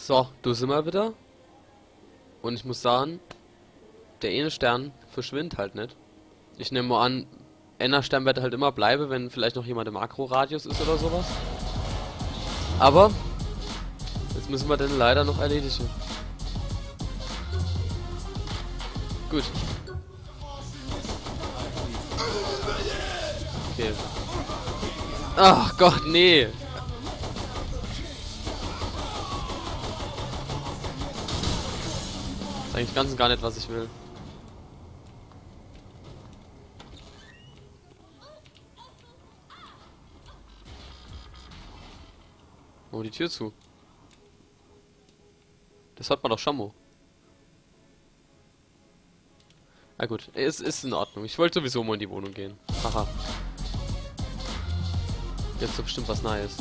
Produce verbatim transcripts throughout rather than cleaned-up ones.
So, do simmer wieder. Un ich muss sage, der eene Stern verschwindt halt net. Ich nemm mo an, eener Stern werd halt immer bleibe, wenn vielleicht noch jemand im Aggro-Radius is oder so was. Awwer jetzt müsse mer den leider noch erledige. Gut. Okay. Ach Gott, nee. Is eigentlich ganz un gar net, was ich will. Oh, die Tür zu. Das hat mer doch schon mo. Na gut, is, is in Ordnung. Ich wollt sowieso mo in die Wohnung gehn. Haha. Jetzt so bestimmt was Neues.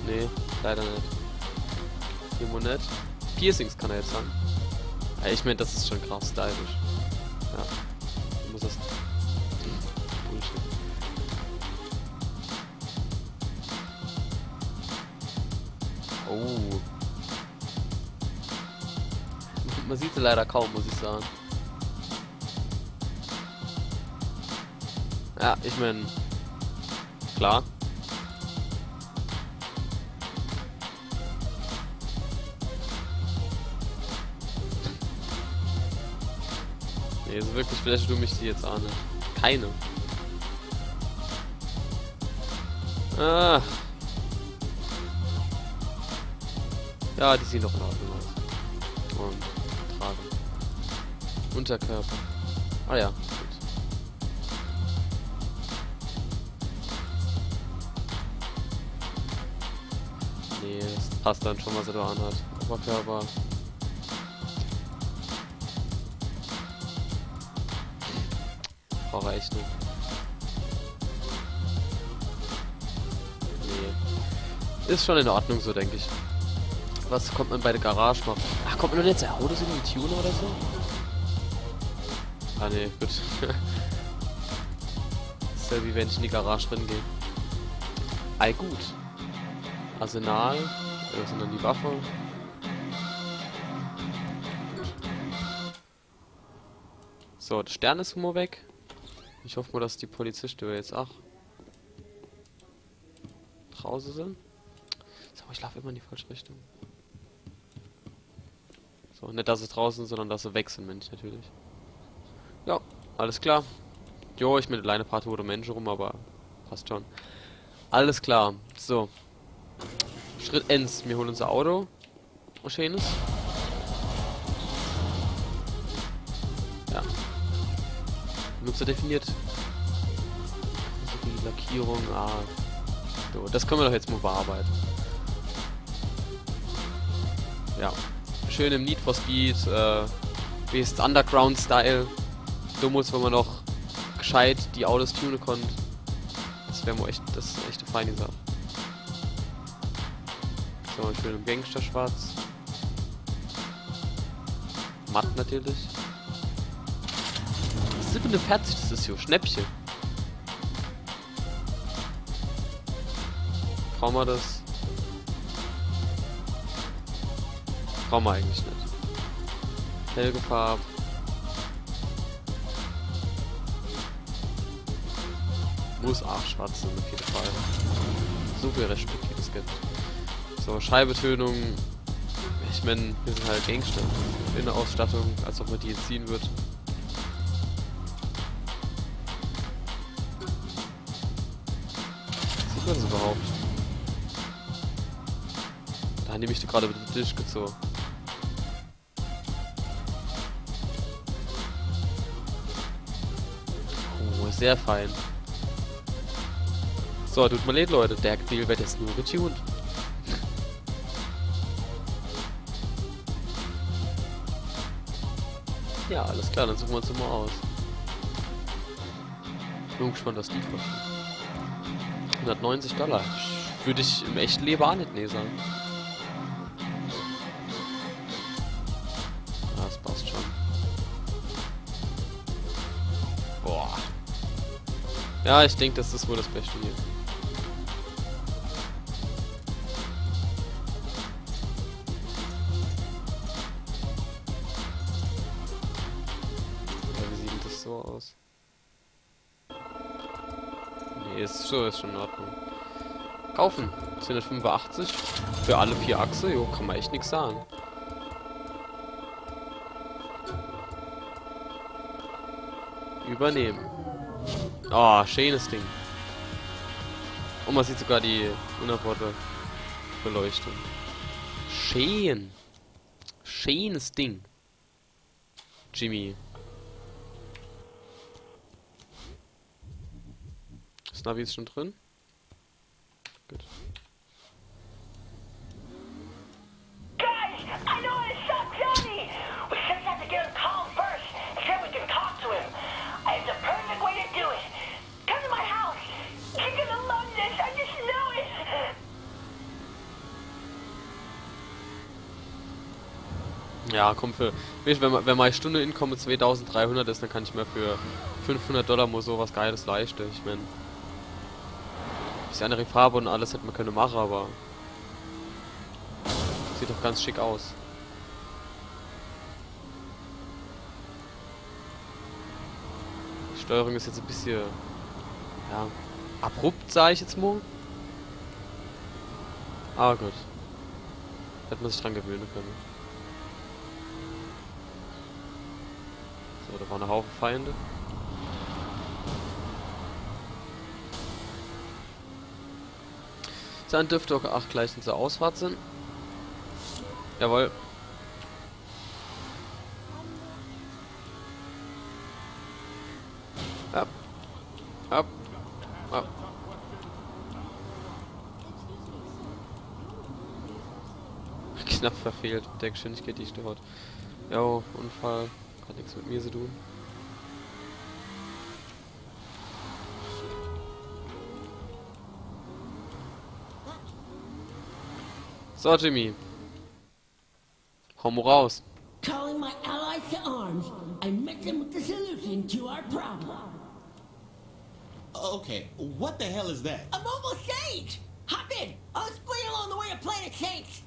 Nee, leider net. Hier mo net. Piercings kann er jetzt han. Ja, ich mein, das is schon krass stylisch. Ja. Muss das. Bullshit. Oh. Man sieht se leider kaum, muss ich sagen. Ja, ich mein, klar. Nee, so wirklich flashen du mich die jetzt aa net. Keine. Ah. Ja, die sehen doch in Ordnung aus. Un tragen. Unterkörper. Ah ja, gut. Nee, das passt dann schon, was er do anhat. Oberkörper. Braucht er echt net. Nee. Is schon in Ordnung so, denk ich. Was kommt man bei der Garage noch? Ach, kommt man jetzt Autos irgendwie tunen oder so? Ah, nee, gut. Is ja wie wenn ich in die Garage rin geh. Ei, gut. Arsenal. Äh, was sin dann die Waffe? So, der Stern is mo weg. Ich hoff mo, dass die Poliziste jetzt aa drauße sin. Sag mo, ich laaf immer in die falsche Richtung. So, net, dass se drauße sin, sondern dass se weg sin, mein ich natürlich. Ja, alles klar. Jo, ich mein, alleine paar tote Mensche rum, awwer passt schon. Alles klar. So. Schritt eens. Mir holen unser Auto. Was Schönes. Ja. Nutzer definiert. Also die Lackierung, ah. So, das kenne mer doch jetzt mo bearbeite. Ja. Schön im Need for Speed, äh, wie heißt's, Underground-Style. Domols, wo mer noch gescheit die Autos tune konnt. Das wär mo echt, das is echt e feini Sach. So, schön im Gangster-Schwarz. Matt natürlich. Siebenundvierzig, das is jo Schnäppche. Brauche mer das? Brauche mer eigentlich net. Felgefarb. Muss aa schwarz sin, uff jeden Fall. So viel Respekt, wie es gibt. So, Scheibetönung. Ich mein, mir sin halt Gangster. Innenausstattung, als ob mer die jetzt siehe würd. Sieht mer's üwwerhaupt? Do han die mich grad iwwer de Tisch gezoge. Oh, sehr fein. So, tut mer leid, Leute, der Spiel werd jetzt nur getuned. Ja, alles klar, dann suche mer uns mo aus. Bin gespannt, was die kosten. Hundertneunzig Dollar. Würd ich im echte Lewe aa net nee sage. Ah, das passt schon. Boah. Ja, ich denk, das is wohl das Beste hier. so aus. Nee, is so, is schon in Ordnung. Kaufen. Zweihundertfünfundachtzig für alle vier Achse. Jo, kann ma echt nix sage. Übernehmen. Ah, schönes Ding. Und ma sieht sogar die unverbaute Beleuchtung. Schön. Schönes Ding. Jimmy. Is Navi jetzt schon drin? Gut. Guys, I know how to stop Johnny! We just have to get him calm first, and then we can talk to him. I have the perfect way to do it. Come to my house! You're gonna love this, I just know it! Ja, komm, für, weescht, wenn ma, wenn mei Stunde Income zweitausenddreihundert is, dann kann ich mir für fünfhundert Dollar mo so was Geiles leischte. Ich mein, bissje annere Farbe und alles hätt ma könne mache, aber sieht doch ganz schick aus. Die Steuerung is jetzt e bissje, ja, abrupt, sag ich jetzt mo. Aber gut. Hätt ma sich dran gewöhne könne. So, da ware e Haufe Feinde. Dann dürft ach gleich unser Ausfahrt sin. Jawohl. Ab. Ab. Ab. Knapp verfehlt mit der Geschwindigkeit, die ich dort. Jo, Unfall. Hat nix mit mir zu tun. So, Jimmy. Hau mo raus. Calling my allies to arms, I met them with the solution to our problem. Okay, what the hell is that? A mobile stage! Hop in! I'll explain along the way to Planet Saints.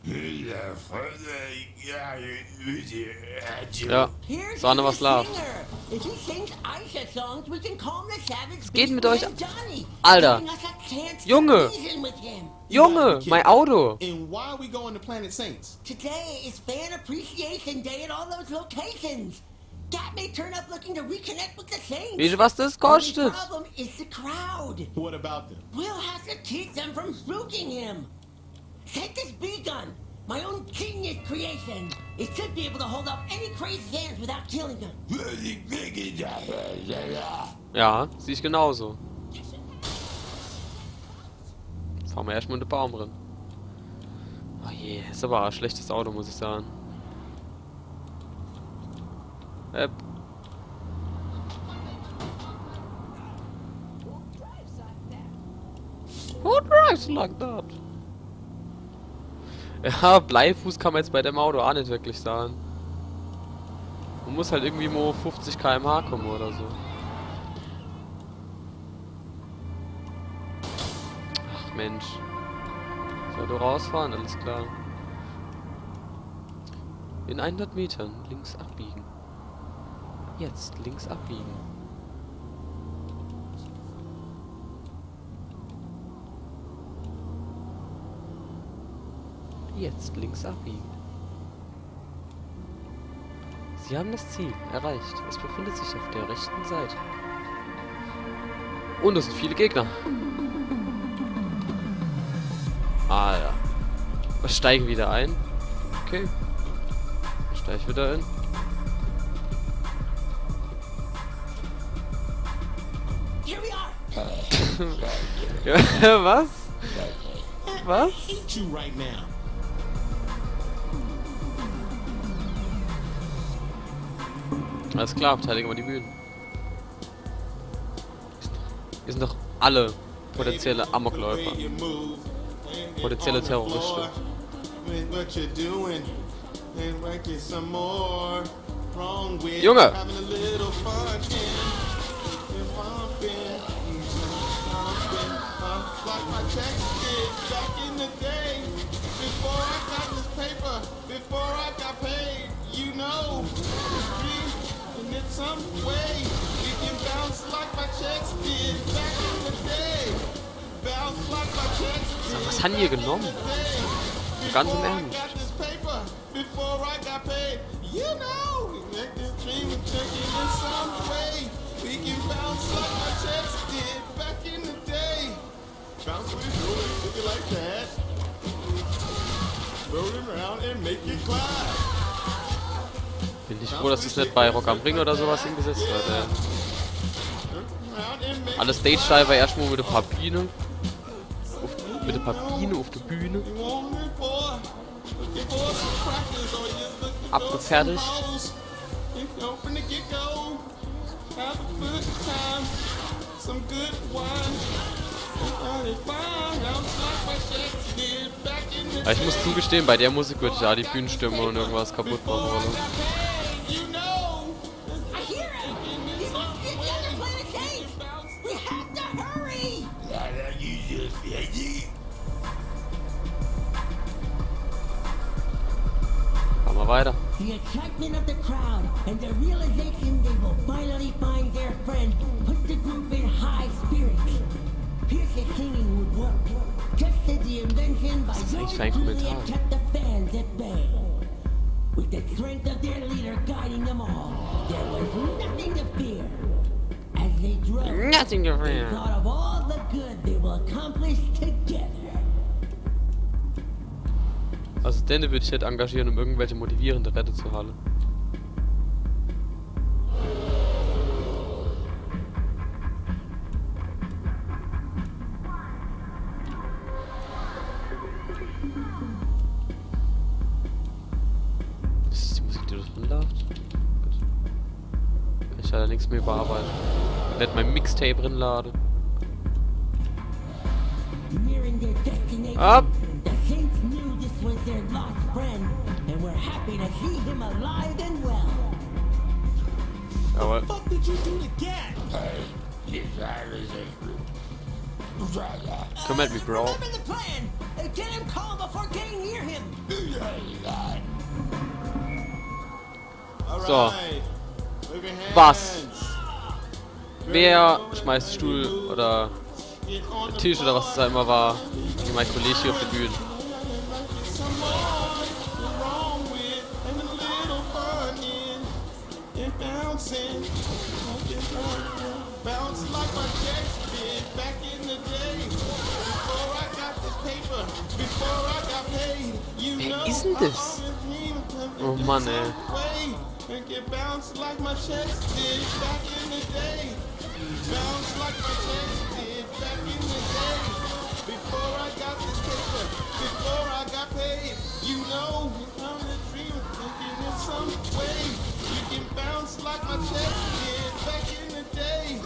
Ja. Here's Sahne, was läuft? Singer. If he sings Aisha songs, we can calm the savage. Was geht mit euch? Beast Johnny, Alter. Giving us a chance to Junge. Reason with him. Junge, mein Auto. And why are we going to Planet Saints? Today is Fan Appreciation Day at all those locations. Gat may turn up looking to reconnect with the Saints. Weescht, was das kostet? Only problem is the crowd. What about them? We'll have to keep them from spooking him. Take this B gun, my own genius creation. It should be able to hold off any crazy fans without killing them. Ja, sieh ich genauso. Fahre mer erscht mo in de Baum rin. Oh je, is aber e schlechtes Auto, muss ich sage. Äh. Who drives like that? Ja, Bleifuß kann ma jetzt bei dem Auto ach net wirklich sage. Ma muss halt irgendwie mo fünfzig K M H komme oder so. Ach Mensch. Soll do rausfahre? Alles klar. In hundert Metern links abbiegen. Jetzt links abbiegen. Jetzt links abbiegen. Sie haben das Ziel erreicht. Es befindet sich auf der rechten Seite. Und es sind viele Gegner. Ah ja. Wir steigen wieder ein. Okay. Wir steigen wieder ein. Here we are. Ja, was? Was? Hate you right now. Alles klar, verteidige mer die Bühne. Mir sin doch alle potenzielle Amokläufer. Potenzielle Terroristen. What you doing? And work it some more. Wrong with Junge! Having a little fun and, and bumping, bumping, uh, like my tax did back in the day. Before I got this paper, before I got paid, you know. And it's some way we Kanye genommen. Ganz im Ernst. Before I got paid, you know, we make this dream and take it in some way. We can bounce like my chest did back in the day. Bounce with it, do it like that. Roll it around and make it clap. Bin ich froh, dass das net bei Rock am Ring oder sowas hingesetzt hat, ey. Alle Stage-Diver erscht mo mit de Papine. Uff, mit de Papine uff de Bühn. Abgefertigt. Aber ich muss zugestehen, bei der Musik würd ich ja die Bühnenstimme und irgendwas kaputt machen, oder? I hear him! He must be at the other planet cave! We have to hurry! Fahr mal weiter. The excitement of the crowd and the realization they will finally find their friend put the group in high spirits. Pierce's singing would work, just as the invention by Was ist eigentlich yours für ein truly Kommentar? Kept the fans at bay. With the strength of their leader guiding them all, there was nothing to fear. As they drove, Nothing to they fear. Thought of all the good they will accomplish together. Also den würd ich halt engagieren, um irgendwelche motivierende Rede zu halle. Das ist die Musik, die da drin läuft. Gut. Kann ich leider nichts mehr überarbeiten. Net mein Mixtape drin lade. Nearing their destination, Up. The Saints knew this was their lost friend and were happy to see him alive and well. Jawohl. Fuck did you do to Gat? Come at me, bro. Remember the plan. Uh, Get him calm before getting near him. So. Was? Wer schmeißt Stuhl oder Tisch oder was es da immer war, gegen mein Kollege hier auf der Bühne? Bounce like my chest did back in the day. Before I got this paper, before I got paid, you Wer know ist denn das? I always dreamed of Oh Mann, ey. way. Make it bounce like my chest did back in the day. Bounce like my chest did back in the day. Before I got this paper, before I got paid, you know, I'm the dream of thinking in some way. You can bounce like my chest did back in the day.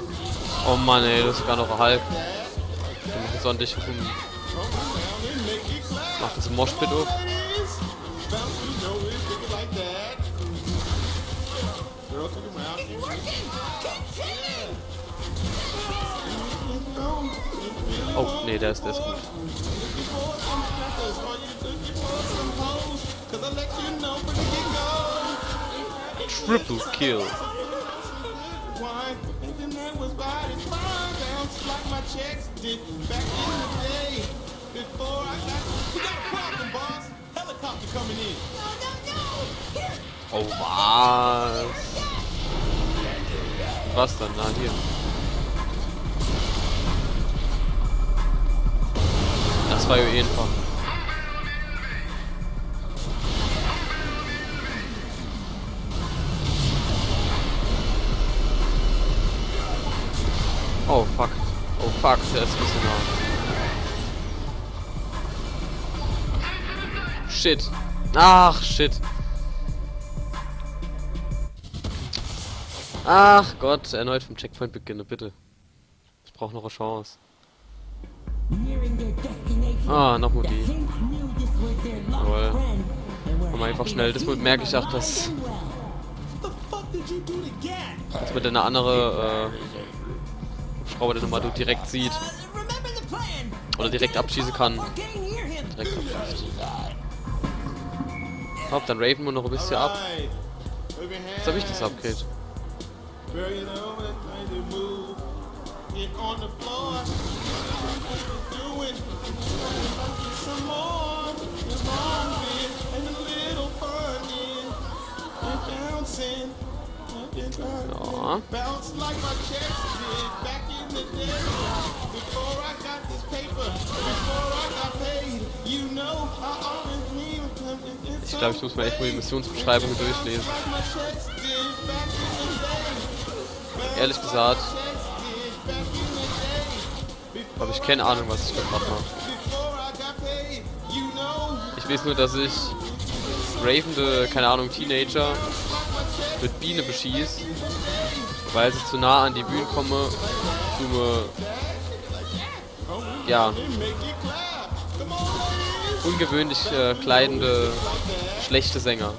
Oh Mann, ey, das ist gar noch halb. Dann mach ich so ordentlich rum. Come around and make it clap. Mach das Moshpit auf. Ladies, bounce, you know it, shake it like that. Girls, take it around. It's working! Keep singing! Oh, nee, der ist, der ist gut. Cause I let you know from the get-go. Triple Kill. Why? Thinking that was right, it's fine. Bounce like my checks did back in the day. Before I got, we got a problem, boss. Helicopter coming in. No, no, no! Here! Oh, was? Was dann? Na, hier. Das war ja einfach. Oh fuck. Oh fuck, der ist ein bisschen nah. Shit. Ach, shit. Ach Gott, erneut vom Checkpoint beginne, bitte. Ich brauch noch eine Chance. Nearing their destination, Ah, nochmal the die. Saints knew this was their lost Jawohl. friend and were Komm einfach happy schnell, to das see Mal him merk ich auch, alive dass and well. What the fuck did you do to Gat? Dass man dann eine andere äh, Hubschrauber dann nochmal direkt sieht. Uh, remember the plan. Oder direkt abschießen kann. Before getting near him. Direkt abschießt. Hopp, dann raven wir noch ein bisschen ab. Alright. Move your hands. Jetzt hab ich das Upgrade. Girl, you know it, I do move. On the floor. What you doing? Some more. You're wrong, man. And a little funny. You're bouncing. Ja. Bounce like my chest did back in the day. Before I got this paper, before I got paid, you know I always need. Ich glaube, ich muss mir echt mal die Missionsbeschreibung durchlesen. Ehrlich gesagt, habe ich keine Ahnung, was ich da gerade mache. Ich weiß nur, dass ich ravende, keine Ahnung, Teenager mit Biene beschieß, weil sie zu nah an die Bühne kommen, zu mir, ja, ungewöhnlich äh, kleidende, schlechte Sänger.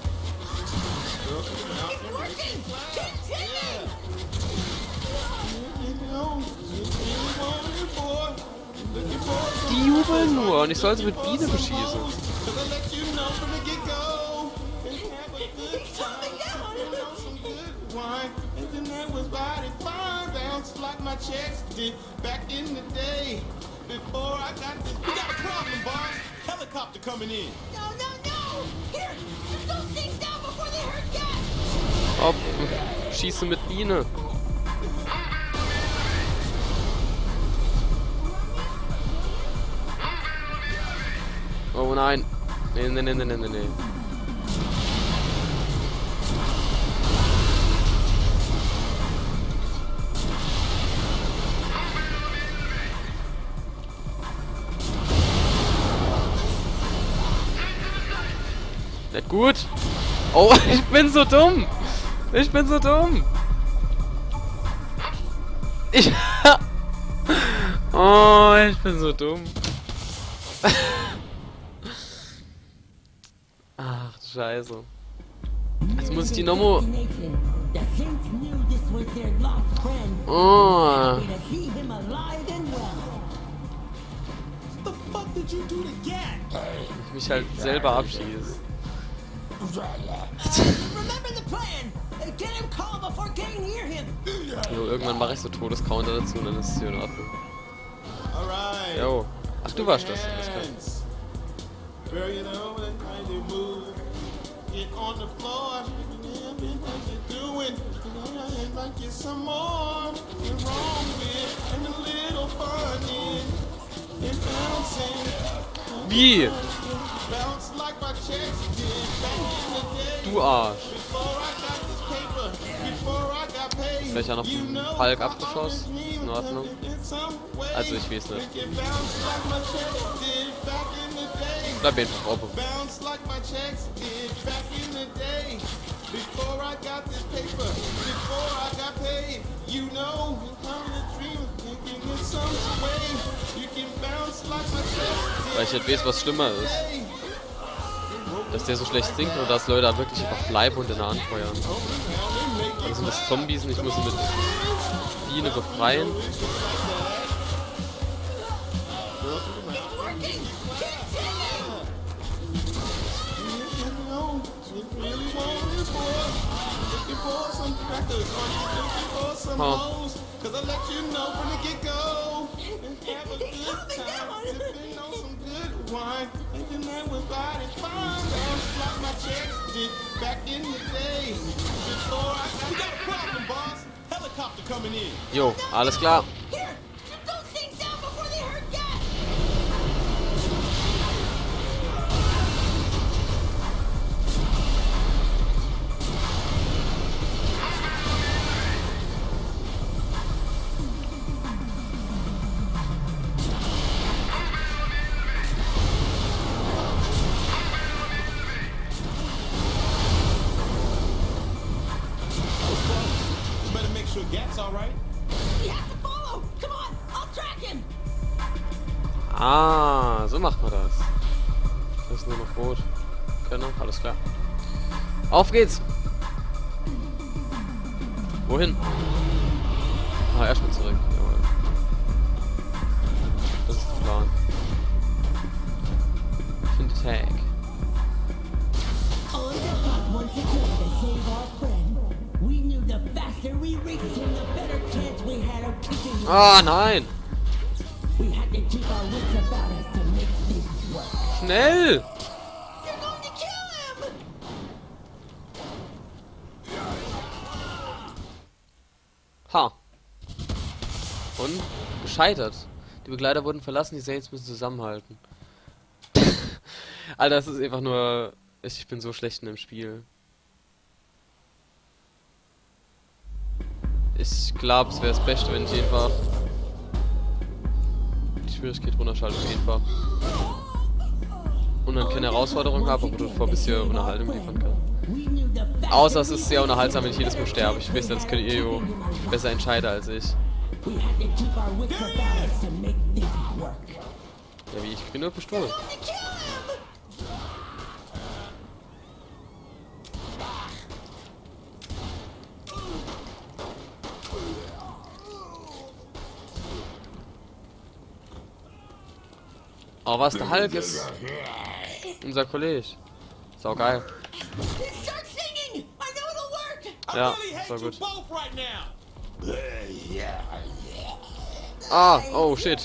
Die jubeln nur und ich soll sie mit Biene beschießen. Back in the day, before I got this. We got a problem, boss. Helicopter coming in. No, no, no! Here, shoot those things down before they hurt Gat! Hopp, schieße mit Biene. Oh nein. Nee, nee, nee, nee, nee, nee. Net gut. Oh, ich bin so dumm. Ich bin so dumm. Ich. Oh, ich bin so dumm. Ach, du Scheiße. Jetzt muss ich die nochmal. The Saints knew this was their lost friend. Oh. To see him alive and well. The fuck did you do to Gat? Ich mich halt selber abschieße. Remember the plan. Get him calm before getting near him. Jo, irgendwann mache ich so Todescounter dazu und dann ist es hier in Ordnung. Alright. Jo. Ach, du warst das. Alles klar. Girl, you know that kind of move. Get on the floor. What you doing? Like you some more. You're wrong with and a little funny. You're bouncing. Wie? Bounce like my chest did back in the day. Du Arsch. Before I got this paper, before I got paid. Vielleicht auch noch vom Hulk abgeschossen. In Ordnung. Also ich weiß nicht. Bleib einfach oben. Bounce like my chest did back in the day. Before I got this paper, before I got paid, you know, I'm the dreamer, thinking in some way you can bounce like my chest did. Weil ich nicht weiß, was schlimmer ist. Dass der so schlecht singt oder dass Leute da wirklich einfach bleiben und den anfeuern. Also sind das Zombies und ich muss sie mit Biene befreien. It's really what it is, boy. Looking for some crackers, or you looking for some Huh. hoes? Cause I let you know from the get go. And have a good time, sipping on some good wine. Thinking that was body fine. Bounce like my chest did back in the day. Before I got, we got a problem, boss. Helicopter coming in. Jo, alles klar. Here, shoot those things down before they hurt Gat. You better make sure Gat's all right. We have to follow. Come on, I'll track him. Ah, so macht man das. Das ist nur noch rot. Genau, alles klar. Auf geht's! Wohin? Ah, erstmal zurück. Jawohl. Das ist der Plan. Finde Tag. On the clock once again to save our friend. We knew the faster we reached him, the better chance we had of Ah, nein! Schnell! Ha! Und gescheitert. Die Begleiter wurden verlassen, die Saints müssen zusammenhalten. Alter, das ist einfach nur. Ich, ich bin so schlecht in dem Spiel. Ich glaub, es wär das Beste, wenn ich einfach die Schwierigkeit runterschalte, einfach. Und dann keine Herausforderung hab, aber dafür ein bisschen Unterhaltung liefern kann. Außer es ist sehr unterhaltsam, wenn ich jedes Mal sterbe. Ich weiß, das könnt ihr jo besser entscheiden als ich. Ja, wie, ich bin nur Pistole. Oh, was der Hulk ist. Unser Kollege. Sau geil. Start singing! I know it'll work! Ja, I really hate you both right now! Ah, oh shit.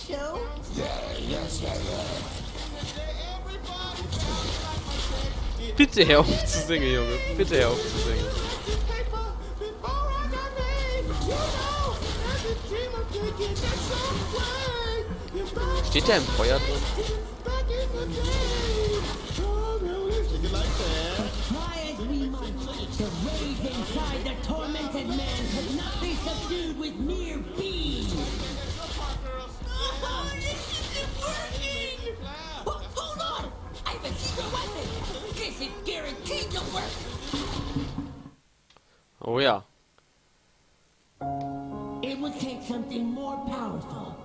Bitte hör auf zu singen, Junge. Bitte hör auf zu singen. Steht der im Feuer drin? Try as we might, the rage inside the tormented man could not be subdued with mere being. This isn't working! Ho- Hold on! I have a secret weapon! This is guaranteed to work! Oh ja. It would take something more powerful.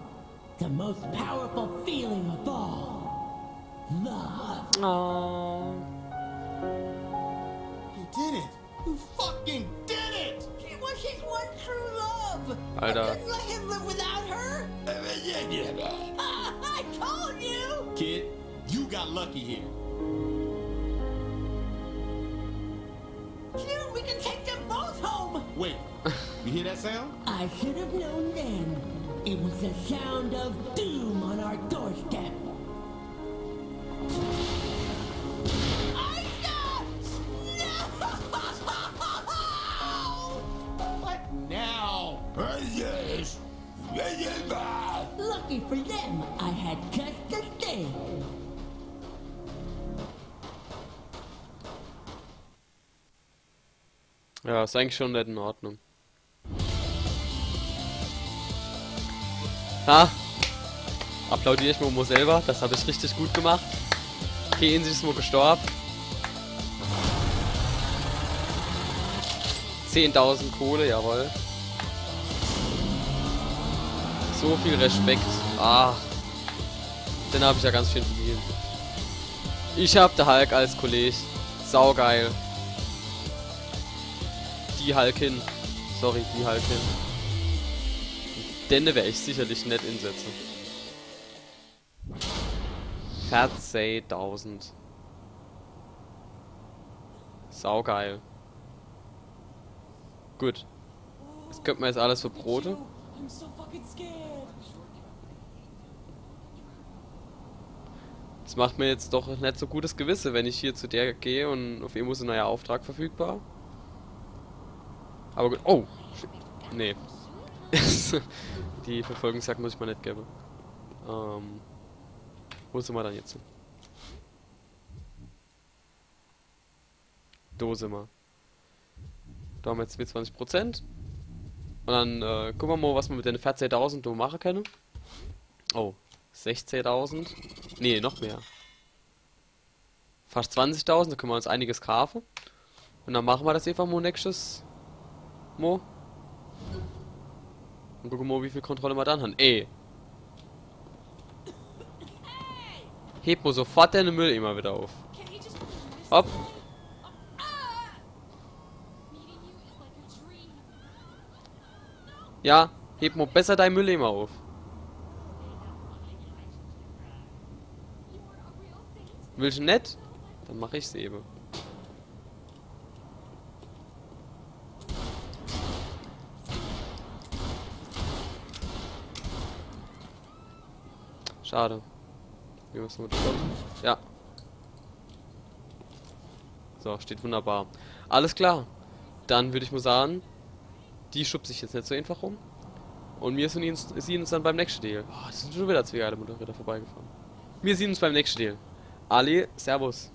The most powerful feeling of all. Love. Oh. You did it! You fucking did it! She was his one true love. Alter. I couldn't let him live without her. I told you. Kid, you got lucky here. Phew, we can take them both home. Wait, you hear that sound? I should have known then. It was the sound of doom on our doorstep. Aisha! No! What now? Lucky for them, I had just to stay. Ja, ist eigentlich schon net in Ordnung. Ha! Applaudier ich mir mo selber, das hab ich richtig gut gemacht. Okay, Insi ist mo gestorben. Zehntausend Kohle, jawohl. So viel Respekt. Ah. Den hab ich ja ganz schön verdient. Ich hab de Hulk als Kolleg. Saugeil. Die Hulkin. Sorry, die Hulkin. Denne wär ich sicherlich net insetze. Verzehtausend. Saugeil. Gut. Das könnt mer jetzt alles verbrote. Das macht mir jetzt doch net so gutes Gewisse, wenn ich hier zu der gehe und auf emol is e neuer Auftrag verfügbar. Aber gut. Oh! Shit. Nee. Die Verfolgungsjagd muss ich mer net gebe. Ähm, wo sin mer dann jetzt? Do sin mer. Do ham mer jetzt zwanzig Prozent. Und dann, äh, gucke mer mo, was mer mit denne verzehtausend do mache kenne. Oh, sechzehtausend. Nee, noch mehr. Fast zwanzigtausend, do könne mer uns einiges kaafe. Und dann mache mer das einfach mo nächstes Mo. Und gucke mo, wie viel Kontrolle mer dann han. Ey. Heb mo sofort deine Mülleimer wieder auf. Hopp. Ja, heb mo besser dei Mülleimer auf. Willsch net? Dann mach ich's eben. Schade. Wie was mit Ja. So, steht wunderbar. Alles klar. Dann würd ich mol sage, die schubst sich jetzt net so einfach rum. Un mir sehn uns, sehn uns dann beim nächschte Deel. Oh, es sin schun widder zwee geile Motorräder vorbeigefahre. Mir sehn uns beim nächschte Deel. Alla, servus.